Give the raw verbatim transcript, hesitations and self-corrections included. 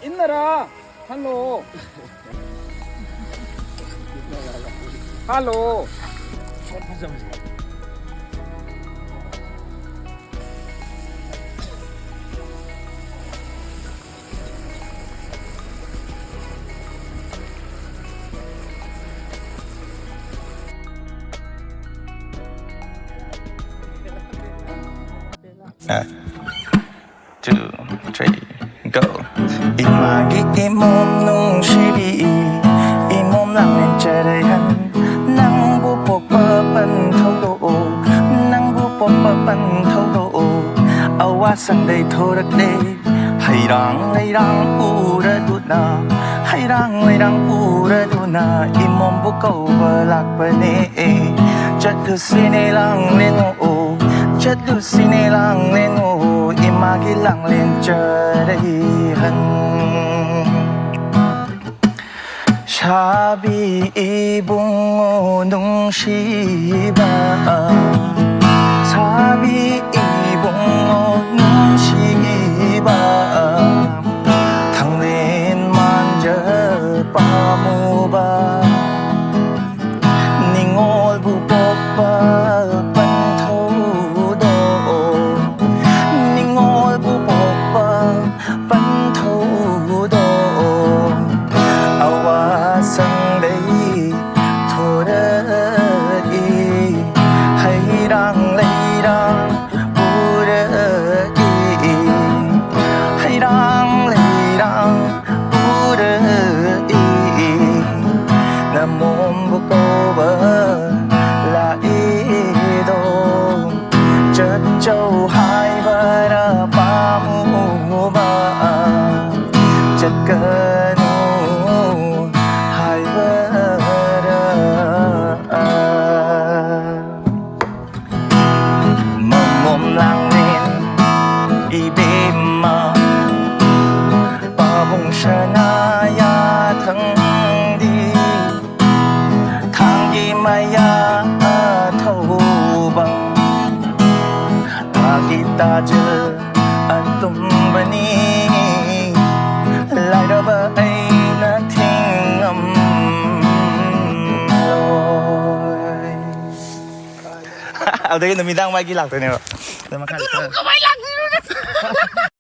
ꯏꯟꯅꯔꯥ? Hello. Hello. Two, three, go. ꯏꯃꯥꯒꯤ ꯏꯃꯣꯝ ꯅꯨꯡꯁꯤꯕꯤ, ꯏꯃꯣꯝ ꯂꯥꯡꯂꯦꯟ ꯆꯔꯩꯍꯟ, ꯅꯪꯕꯨ ꯄꯣꯛꯄ ꯄꯟ ꯊꯧꯗꯣꯛꯑꯣ, ꯅꯪꯕꯨ ꯄꯣꯛꯄ ꯄꯟ ꯊꯧꯗꯣꯛꯑꯣ, ꯑꯋꯥꯁꯪꯗꯩ ꯊꯣꯔꯛꯂꯦ꯫ ꯍꯩꯔꯥꯡ ꯂꯩꯔꯥꯡ ꯄꯨꯔꯗꯨꯅ, ꯍꯩꯔꯥꯡ ꯂꯩꯔꯥꯡ ꯄꯨꯔꯗꯨꯅ ꯏꯃꯣꯝꯕꯨ ꯀꯧꯕ ꯂꯥꯛꯄꯅꯦ꯫ ꯆꯠꯂꯨꯁꯤꯅꯦ ꯂꯥꯡꯂꯦꯟ ꯉꯣꯛꯑꯣ, ꯆꯠꯂꯨꯁꯤꯅꯦ ꯂꯥꯡꯂꯦꯟ ꯉꯣꯛꯑꯣ, ꯏꯃꯥꯒꯤ ꯂꯥꯡꯂꯦꯟ ꯆꯔꯩꯍꯟ꯫ ꯁꯥꯕꯤ ꯏꯕꯨꯡꯉꯣ ꯅꯨꯡꯁꯤꯕ, ꯁꯥꯕꯤ ꯏꯕꯨꯡꯉꯣ ꯅꯨꯡꯁꯤꯕ, ꯊꯥꯡꯂꯦꯟ ꯃꯥꯟꯖ ꯄꯥꯝꯃꯨꯕ, ꯅꯤꯡꯉꯣꯜꯕꯨ ꯄꯣꯛꯄ ꯄꯟꯊꯧꯗꯣ, ꯅꯤꯡꯉꯣꯜꯕꯨ ꯄꯣꯛꯄ ꯄꯟꯊꯧꯗꯣ, ꯑꯋꯥꯁꯪꯗꯩ ꯊꯣꯔꯛꯏ꯫ ꯍꯩꯔꯥꯡ ꯂꯩꯔꯥꯡ ꯄꯨꯔꯛꯏ, ꯍꯩꯔꯥꯡ ꯂꯩꯔꯥꯡ ꯄꯨꯔꯛꯏ, ꯅꯃꯣꯝꯕꯨ ꯀꯧꯕ ꯂꯥꯛꯏꯗꯣ꯫ ꯆꯠꯆꯧ ꯍꯥꯏꯕꯔ ꯄꯥꯝꯃꯨꯕ, ꯆꯠꯀꯅꯨ ꯍꯥꯏꯕꯔ? ꯃꯃꯣꯝ ꯂꯥꯡꯂꯦꯟ ꯏꯕꯦꯝꯃ, ꯄꯥꯕꯨꯡ ꯁꯅꯥ ꯌꯥꯊꯪꯗꯤ, ꯊꯥꯡꯒꯤ ꯃꯌꯥ ꯎꯕ ꯃꯥꯒꯤ ꯇꯥꯖꯤꯜ ꯑꯇꯨꯝꯕꯅꯤ꯫ ꯂꯥꯏꯔꯕ ꯑꯩꯅ ꯊꯤꯡꯉꯝꯂꯣꯏ꯫ ꯑꯗꯨꯗꯒꯤ ꯅꯨꯃꯤꯗꯥꯡ ꯃꯥꯒꯤ ꯂꯥꯛꯇꯣꯏꯅꯦꯕ꯫ ꯑꯗꯨ ꯃꯈꯥ ꯑꯗꯨꯅ ꯈꯔ ꯀꯃꯥꯏꯅ ꯂꯥꯛꯇꯣꯏꯅꯣ?